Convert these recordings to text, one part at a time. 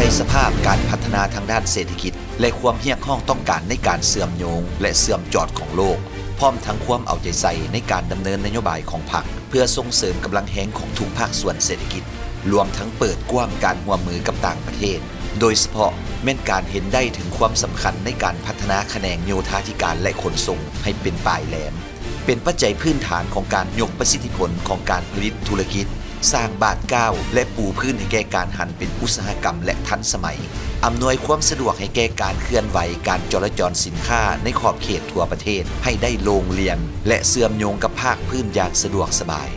ໃນສະພາບການພັດທະນາທາງດ້ານເສດຖະກິດ ແລະ ຄວາມຮຽກຮ້ອງຕ້ອງການໃນການເຊື່ອມໂຍງ ແລະ ເຊື່ອມຈອດຂອງໂລກ, ພ້ອມທັງຄວາມເອົາໃຈໃສ່ໃນການດຳເນີນນະໂຍບາຍຂອງພັກ ເພື່ອສົ່ງເສີມກຳລັງແຮງຂອງທຸກພາກສ່ວນເສດຖະກິດ, ລວມທັງເປີດກວ້າງການຮ່ວມມືກັບຕ່າງປະເທດ, ໂດຍສະເພາະແມ່ນການເຫັນໄດ້ເຖິງຄວາມສຳຄັນໃນການພັດທະນາຂະແໜງໂຍທາທິການ ແລະ ຂົນສົ່ງໃຫ້ເປັນປາຍແຫຼມ, ເປັນປັດໄຈພື້ນຖານຂອງການຍົກປະສິດທິຜົນຂອງການຜະລິດທຸລະກິດ, ສ້າງບາດກ້າວ ແລະ ປູພື້ນໃຫ້ແກ່ການຫັນເປັນອຸດສາຫະກຳ ແລະ ທັນສະໄໝ, ອຳນວຍຄວາມສະດວກໃຫ້ແກ່ການເຄື່ອນໄຫວການຈໍລະຈອນສິນຄ້າໃນຂອບເຂດທົ່ວປະເທດໃຫ້ໄດ້ໂລ່ງລ່ຽນ ແລະ ເຊື່ອມໂຍງກັບພາກພື້ນຢ່າງສະດວກສະບາຍ,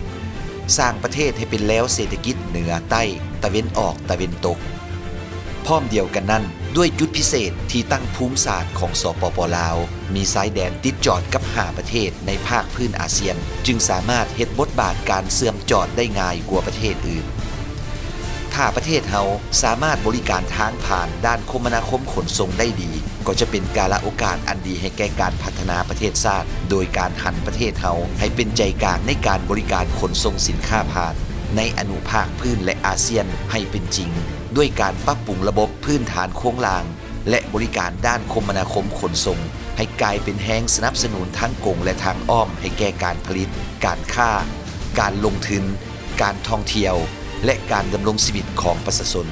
ສ້າງປະເທດໃຫ້ເປັນແລວເສດຖະກິດເໜືອໃຕ້, ຕາເວັນອອກ, ຕາເວັນຕົກ. ພ້ອມດຽວກັນນັ້ນ, ດ້ວຍຈຸດພິເສດທີ່ຕັ້ງພູມສາດຂອງ ສປປ ລາວ ມີຊາຍແດນຕິດຈອດກັບຫ້າປະເທດໃນພາກພື້ນອາຊຽນ, ຈຶ່ງສາມາດເຮັດບົດບາດການເຊື່ອມຈອດໄດ້ງ່າຍກວ່າປະເທດອື່ນ. ຖ້າປະເທດເຮົາສາມາດບໍລິການທາງຜ່ານດ້ານຄົມມະນາຄົມຂົນສົ່ງໄດ້ດີ, ກໍຈະເປັນກາລະໂອກາດອັນດີໃຫ້ແກ່ການພັດທະນາປະເທດຊາດ, ໂດຍການຫັນປະເທດເຮົາໃຫ້ເປັນໃຈກາງໃນການບໍລິການຂົນສົ່ງສິນຄ້າຜ່ານໃນອະນຸພາກພື້ນ ແລະ ອາຊຽນໃຫ້ເປັນຈິງ, ດ້ວຍການປັບປຸງລະບົບພື້ນຖານໂຄງລ່າງ ແລະ ບໍລິການດ້ານຄົມມະນາຄົມຂົນສົ່ງໃຫ້ກາຍເປັນແຮງສະໜັບສະໜູນທາງກົງ ແລະ ທາງອ້ອມໃຫ້ແກ່ການຜະລິດ, ການຄ້າ, ການລົງທຶນ, ການທ່ອງທ່ຽວ ແລະ ການດຳລົງຊີວິດຂອງປະຊາຊົນ,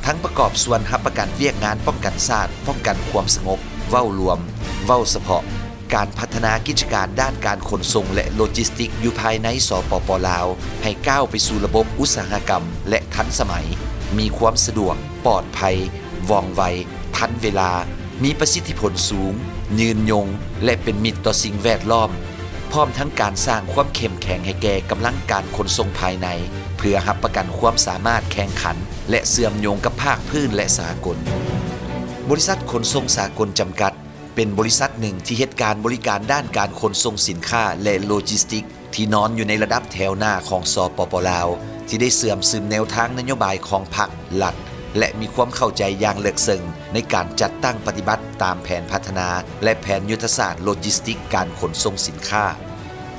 ທັງປະກອບສ່ວນຮັບປະກັນວຽກງານປ້ອງກັນຊາດ, ປ້ອງກັນຄວາມສະຫງົບ, ເວົ້າລວມ, ເວົ້າສະເພາະ, ການພັດທະນາກິດຈະການດ້ານການຂົນສົ່ງ ແລະ ໂລຈິສຕິກຢູ່ພາຍໃນ ສປປ ລາວ ໃຫ້ກ້າວໄປສູ່ລະບົບອຸດສາຫະກຳ ແລະ ທັນສະໄໝ, ມີຄວາມສະດວກ, ປອດໄພ, ວ່ອງໄວ, ທັນເວລາ, ມີປະສິດທິຜົນສູງ, ຍືນຍົງ ແລະ ເປັນມິດຕໍ່ສິ່ງແວດລ້ອມ, ພ້ອມທັງການສ້າງຄວາມເຂັ້ມແຂງໃຫ້ແກ່ກຳລັງການຂົນສົ່ງພາຍໃນ ເພື່ອຮັບປະກັນຄວາມສາມາດແຂ່ງຂັນ ແລະ ເຊື່ອມໂຍງກັບພາກພື້ນ ແລະ ສາກົນ. ບໍລິສັດຂົນສົ່ງສາກົນຈຳກັດ ເປັນບໍລິສັດໜຶ່ງທີ່ເຮັດການບໍລິການດ້ານການຂົນສົ່ງສິນຄ້າ ແລະ ໂລຈິສຕິກ ທີ່ນອນຢູ່ໃນລະດັບແຖວໜ້າຂອງ ສປປ ລາວ ທີ່ໄດ້ເຊື່ອມຊຶມແນວທາງນະໂຍບາຍຂອງພັກ, ລັດ ແລະ ມີຄວາມເຂົ້າໃຈຢ່າງເລິກເຊິ່ງໃນການຈັດຕັ້ງປະຕິບັດຕາມແຜນພັດທະນາ ແລະ ແຜນຍຸດທະສາດໂລຈິສຕິກການຂົນສົ່ງສິນຄ້າ,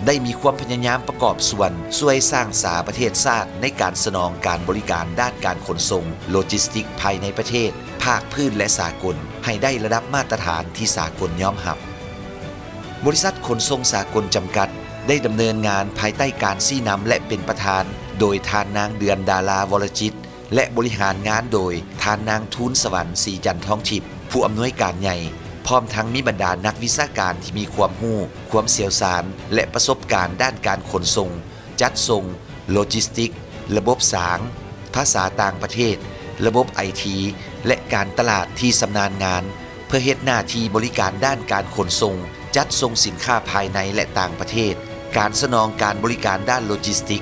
ໄດ້ມີຄວາມພະຍາຍາມປະກອບສ່ວນຊ່ວຍສ້າງສາປະເທດຊາດໃນການສະໜອງການບໍລິການດ້ານການຂົນສົ່ງໂລຈິສຕິກພາຍໃນປະເທດ, ພາກພື້ນ ແລະ ສາກົນ ໃຫ້ໄດ້ລະດັບມາດຕະຖານທີ່ສາກົນຍອມຮັບ. ບໍລິສັດຂົນສົ່ງສາກົນຈຳກັດ ໄດ້ດຳເນີນງານພາຍໃຕ້ການຊີ້ນຳ ແລະ ເປັນປະທານໂດຍທ່ານນາງ ເດືອນດາລາ ວໍລະຈິດ ແລະ ບໍລິຫານງານໂດຍທ່ານນາງ ທູນສະຫວັນ ສີຈັນທອງທິບ ຜູ້ອຳນວຍການໃຫຍ່, ພ້ອມທັງມີບັນດານັກວິຊາການທີ່ມີຄວາມຮູ້, ຄວາມຊ່ຽວຊານ ແລະ ປະສົບການດ້ານການຂົນສົ່ງ, ຈັດສົ່ງ, ໂລຈິສຕິກ, ລະບົບສາງ, ພາສາຕ່າງປະເທດ, ລະບົບໄອທີ ແລະ ການຕະຫຼາດທີ່ຊຳນານງານ ເພື່ອເຮັດໜ້າທີ່ບໍລິການດ້ານການຂົນສົ່ງ, ຈັດສົ່ງສິນຄ້າພາຍໃນ ແລະ ຕ່າງປະເທດ, ການສະໜອງການບໍລິການດ້ານໂລຈິສຕິກ,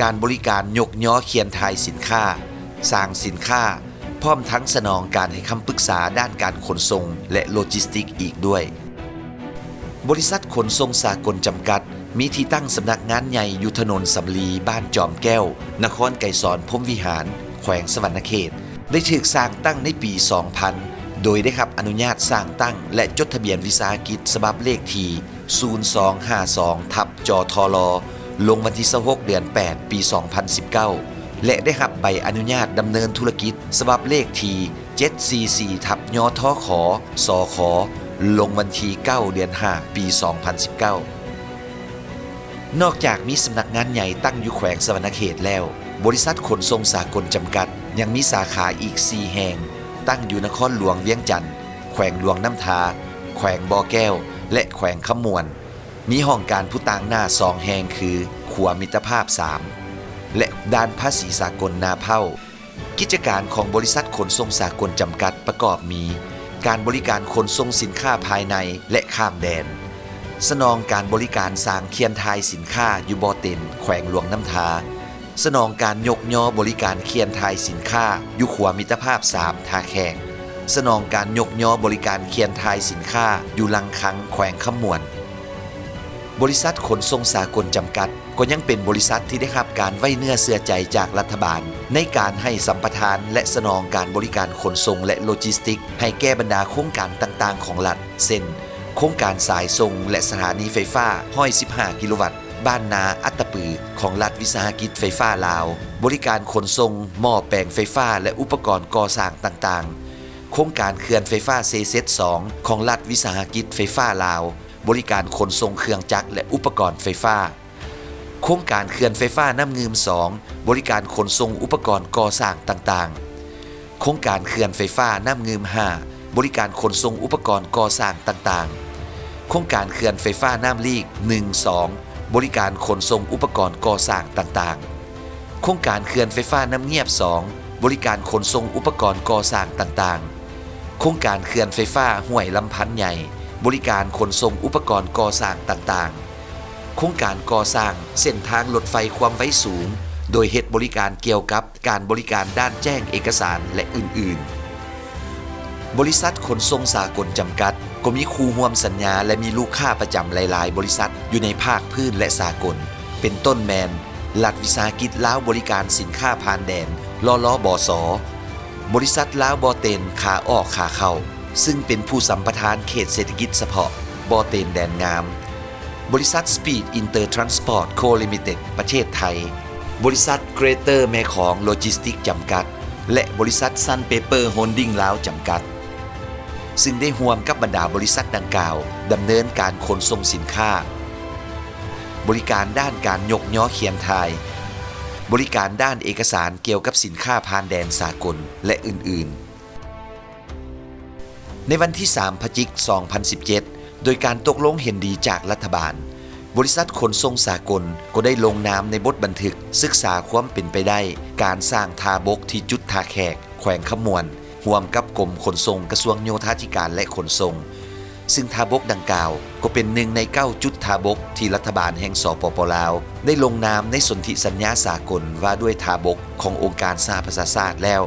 ການບໍລິການຍົກຍໍຂຽນຖ່າຍສິນຄ້າ, ສ້າງສິນຄ້າ, ພ້ອມທັງສະໜອງການໃຫ້ຄຳປຶກສາດ້ານການຂົນສົ່ງ ແລະ ໂລຈິສຕິກອີກດ້ວຍ. ບໍລິສັດຂົນສົ່ງສາກົນຈຳກັດ ມີທີ່ຕັ້ງສຳນັກງານໃຫຍ່ຢູ່ຖະໜົນສຳລີ, ບ້ານຈອມແກ້ວ, ນະຄອນໄກສອນພົມວິຫານ, ແຂວງສະຫວັນນະເຂດ, ໄດ້ຖືກສ້າງຕັ້ງໃນປີສອງພັນ ໂດຍໄດ້ຮັບອະນຸຍາດສ້າງຕັ້ງ ແລະ ຈົດທະບຽນວິສາຫະກິດສະບັບເລກທີ ສູນສອງຫ້າສອງ ທັບ ຈທລ ລົງວັນທີຊາວຫົກ ເດືອນແປດ ປີສອງພັນສິບເກົ້າ ແລະ ໄດ້ຮັບໃບອະນຸຍາດດຳເນີນທຸລະກິດສະບັບເລກທີ ເຈັດສີ່ສີ່ ທັບ ຍທຂ ສຂ ລົງວັນທີເກົ້າ ເດືອນຫ້າ ປີສອງພັນສິບເກົ້າ. ນອກຈາກມີສຳນັກງານໃຫຍ່ຕັ້ງຢູ່ແຂວງສະຫວັນນະເຂດແລ້ວ, ບໍລິສັດຂົນສົ່ງສາກົນຈຳກັດ ຍັງມີສາຂາອີກສີ່ແຫ່ງ, ຕັ້ງຢູ່ນະຄອນຫຼວງວຽງຈັນ, ແຂວງຫຼວງນ້ຳທາ, ແຂວງບໍ່ແກ້ວ ແລະ ແຂວງຄຳມ່ວນ, ມີຫ້ອງການຜູ້ຕາງໜ້າສອງແຫ່ງ ຄື ຂົວມິດຕະພາບສາມ ແລະ ດ່ານພາສີສາກົນນາເພົ້າ. ກິດຈະການຂອງບໍລິສັດຂົນສົ່ງສາກົນຈຳກັດປະກອບມີ ການບໍລິການຂົນສົ່ງສິນຄ້າພາຍໃນ ແລະ ຂ້າມແດນ, ສະໜອງການບໍລິການສ້າງຂ່ຽນຖ່າຍສິນຄ້າຢູ່ບໍ່ເຕັນ ແຂວງຫຼວງນ້ຳທາ, ສະໜອງການຍົກຍໍບໍລິການຂ່ຽນຖ່າຍສິນຄ້າຢູ່ຂົວມິດຕະພາບສາມທ່າແຂກ, ສະໜອງການຍົກຍໍບໍລິການຂ່ຽນຖ່າຍສິນຄ້າຢູ່ລັງຄັງ ແຂວງຄຳມ່ວນ. ບໍລິສັດຂົນສົ່ງສາກົນຈຳກັດ ກໍຍັງເປັນບໍລິສັດທີ່ໄດ້ຮັບການໄວ້ເນື້ອເຊື່ອໃຈຈາກລັດຖະບານ ໃນການໃຫ້ສຳປະທານ ແລະ ສະໜອງການບໍລິການຂົນສົ່ງ ແລະ ໂລຈິສຕິກ ໃຫ້ແກ່ບັນດາໂຄງການຕ່າງໆຂອງລັດ ເຊັ່ນ ໂຄງການສາຍສົ່ງ ແລະ ສະຖານີໄຟຟ້າຮ້ອຍສິບຫ້າກິໂລວັດ ບ້ານນາອັດຕະປື ຂອງລັດວິສາຫະກິດໄຟຟ້າລາວ, ບໍລິການຂົນສົ່ງໝໍ້ແປງໄຟຟ້າ ແລະ ອຸປະກອນກໍ່ສ້າງຕ່າງໆ, ໂຄງການເຂື່ອນໄຟຟ້າເຊເຊັດສອງ ຂອງລັດວິສາຫະກິດໄຟຟ້າລາວ, ບໍລິການຂົນສົ່ງເຄື່ອງຈັກ ແລະ ອຸປະກອນໄຟຟ້າ, ໂຄງການເຂື່ອນໄຟຟ້ານ້ຳງື່ມສອງ, ບໍລິການຂົນສົ່ງອຸປະກອນກໍ່ສ້າງຕ່າງໆ, ໂຄງການເຂື່ອນໄຟຟ້ານ້ຳງື່ມຫ້າ, ບໍລິການຂົນສົ່ງອຸປະກອນກໍ່ສ້າງຕ່າງໆ, ໂຄງການເຂື່ອນໄຟຟ້ານ້ຳລີກໜຶ່ງ ສອງ, ບໍລິການຂົນສົ່ງອຸປະກອນກໍ່ສ້າງຕ່າງໆ, ໂຄງການເຂື່ອນໄຟຟ້ານ້ຳງຽບສອງ, ບໍລິການຂົນສົ່ງອຸປະກອນກໍ່ສ້າງຕ່າງໆ, ໂຄງການເຂື່ອນໄຟຟ້າຫ້ວຍລຳພັນໃຫຍ່, ບໍລິການຂົນສົ່ງອຸປະກອນກໍ່ສ້າງຕ່າງໆ, ໂຄງການກໍ່ສ້າງເສັ້ນທາງລົດໄຟຄວາມໄວສູງ, ໂດຍເຮັດບໍລິການກ່ຽວກັບການບໍລິການດ້ານແຈ້ງເອກະສານ ແລະ ອື່ນໆ. ບໍລິສັດຂົນສົ່ງສາກົນຈຳກັດ ກໍມີຄູ່ຮ່ວມສັນຍາ ແລະ ມີລູກຄ້າປະຈຳຫຼາຍໆບໍລິສັດຢູ່ໃນພາກພື້ນ ແລະ ສາກົນ, ເປັນຕົ້ນແມ່ນ ລັດວິສາຫະກິດລາວບໍລິການສິນຄ້າຜ່ານແດນ ລລບສ, ບໍລິສັດລາວບໍ່ເຕັນຂາອອກຂາເຂົ້າ, ຊຶ່ງເປັນຜູ້ສຳປະທານເຂດເສດຖະກິດສະເພາະບໍ່ເຕັນແດນງາມ, ບໍລິສັດ Speed Inter Transport Co Limited ປະເທດໄທ, ບໍລິສັດ Greater ແມ່ຂອງໂລຈິສຕິກຈຳກັດ ແລະ ບໍລິສັດ Sun Paper Holding ລາວ ຈຳກັດ, ຊຶ່ງໄດ້ຮ່ວມກັບບັນດາບໍລິສັດດັ່ງກ່າວ ດຳເນີນການຂົນສົ່ງສິນຄ້າ, ບໍລິການດ້ານການຍົກຍໍຂຽນຖ່າຍ, ບໍລິການດ້ານເອກະສານກ່ຽວກັບສິນຄ້າຜ່ານແດນສາກົນ ແລະ ອື່ນໆ. ໃນວັນທີສາມ ພະຈິກ ສອງພັນສິບເຈັດ ໂດຍການຕົກລົງເຫັນດີຈາກລັດຖະບານ, ບໍລິສັດຂົນສົ່ງສາກົນກໍໄດ້ລົງນາມໃນບົດບັນທຶກສຶກສາຄວາມເປັນໄປໄດ້ການສ້າງທ່າບົກທີ່ຈຸດທ່າແຂກ ແຂວງຄຳມ່ວນ ຮ່ວມກັບກົມຂົນສົ່ງ ກະຊວງໂຍທາທິການ ແລະ ຂົນສົ່ງ, ຊຶ່ງທ່າບົກດັ່ງກ່າວກໍເປັນໜຶ່ງໃນເກົ້າຈຸດທ່າບົກທີ່ລັດຖະບານແຫ່ງ ສປປ ລາວ ໄດ້ລົງນາມໃນສົນທິສັນຍາສາກົນວ່າດ້ວຍທ່າບົກຂອງອົງການສະຫະປະຊາຊາດແລ້ວ.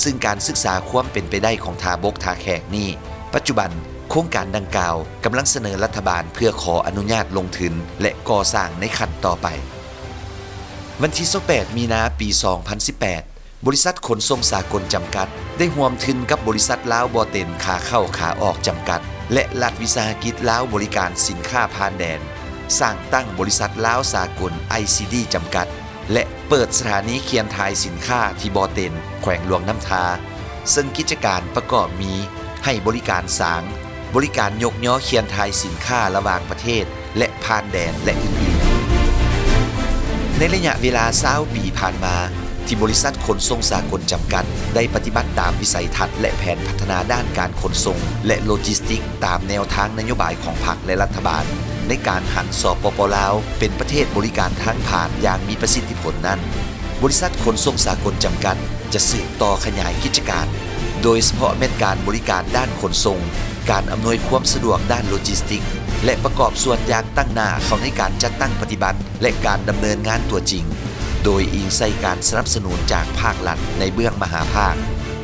ຊຶ່ງການສຶກສາຄວາມເປັນໄປໄດ້ຂອງທ່າບົກທ່າແຂກນີ້ ປັດຈຸບັນໂຄງການດັ່ງກ່າວກຳລັງສະເໜີລັດຖະບານເພື່ອຂໍອະນຸຍາດລົງທຶນ ແລະ ກໍ່ສ້າງໃນຂັ້ນຕໍ່ໄປ. ວັນທີຊາວແປດ ມີນາ ປີສອງພັນສິບແປດ ບໍລິສັດຂົນສົ່ງສາກົນຈຳກັດ ໄດ້ຮ່ວມທຶນກັບບໍລິສັດລາວບໍ່ເຕັນຂາເຂົ້າຂາອອກຈຳກັດ ແລະ ລັດວິສາຫະກິດລາວບໍລິການສິນຄ້າຜ່ານແດນ ສ້າງຕັ້ງບໍລິສັດລາວສາກົນ ໄອຊີດີ ຈຳກັດ ແລະ ເປີດສະຖານີຂຽນຖ່າຍສິນຄ້າທີ່ບໍ່ເຕັນ ແຂວງຫຼວງນ້ຳທາ, ເຊິ່ງກິດຈະການປະກອບມີ ໃຫ້ບໍລິການສາງ, ບໍລິການຍົກຍໍຂຽນຖ່າຍສິນຄ້າລະຫວ່າງປະເທດ ແລະ ຜ່ານແດນ ແລະ ອື່ນໆ. ໃນໄລຍະເວລາຊາວປີຜ່ານມາ ທີ່ບໍລິສັດຂົນສົ່ງສາກົນຈຳກັດ ໄດ້ປະຕິບັດຕາມວິໄສທັດ ແລະ ແຜນພັດທະນາດ້ານການຂົນສົ່ງ ແລະ ໂລຈິສຕິກ ຕາມແນວທາງນະໂຍບາຍຂອງພັກ ແລະ ລັດຖະບານ ໃນການຫັນ ສປປ ລາວ ເປັນປະເທດບໍລິການທາງຜ່ານຢ່າງມີປະສິດທິຜົນນັ້ນ, ບໍລິສັດຂົນສົ່ງສາກົນຈຳກັດ ຈະສືບຕໍ່ຂະຫຍາຍກິດຈະການ, ໂດຍສະເພາະແມ່ນການບໍລິການດ້ານຂົນສົ່ງ, ການອຳນວຍຄວາມສະດວກດ້ານໂລຈິສຕິກ ແລະ ປະກອບສ່ວນຢ່າງຕັ້ງໜ້າເຂົ້າໃນການຈັດຕັ້ງປະຕິບັດ ແລະ ການດຳເນີນງານຕົວຈິງ, ໂດຍອີງໃສ່ການສະໜັບສະໜູນຈາກພາກລັດໃນເບື້ອງມະຫາພາກ,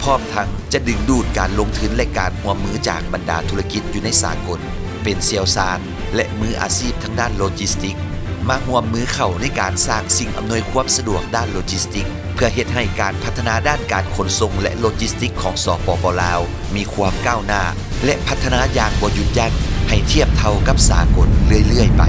ພ້ອມທັງຈະດຶງດູດການລົງທຶນ ແລະ ການຮ່ວມມືຈາກບັນດາທຸລະກິດຢູ່ໃນສາກົນ, ເປັນຊ່ຽວຊານ ແລະ ມືອາຊີບທາງດ້ານໂລຈິສຕິກ ມາຮ່ວມມືເຂົ້າໃນການສ້າງສິ່ງອຳນວຍຄວາມສະດວກດ້ານໂລຈິສຕິກ ເພື່ອເຮັດໃຫ້ການພັດທະນາດ້ານການຂົນສົ່ງ ແລະ ໂລຈິສຕິກຂອງ ສປປ ລາວ ມີຄວາມກ້າວໜ້າ ແລະ ພັດທະນາຢ່າງບໍ່ຢຸດຢັ້ງໃຫ້ທຽບເທົ່າກັບສາກົນເລື້ອຍໆໄປ.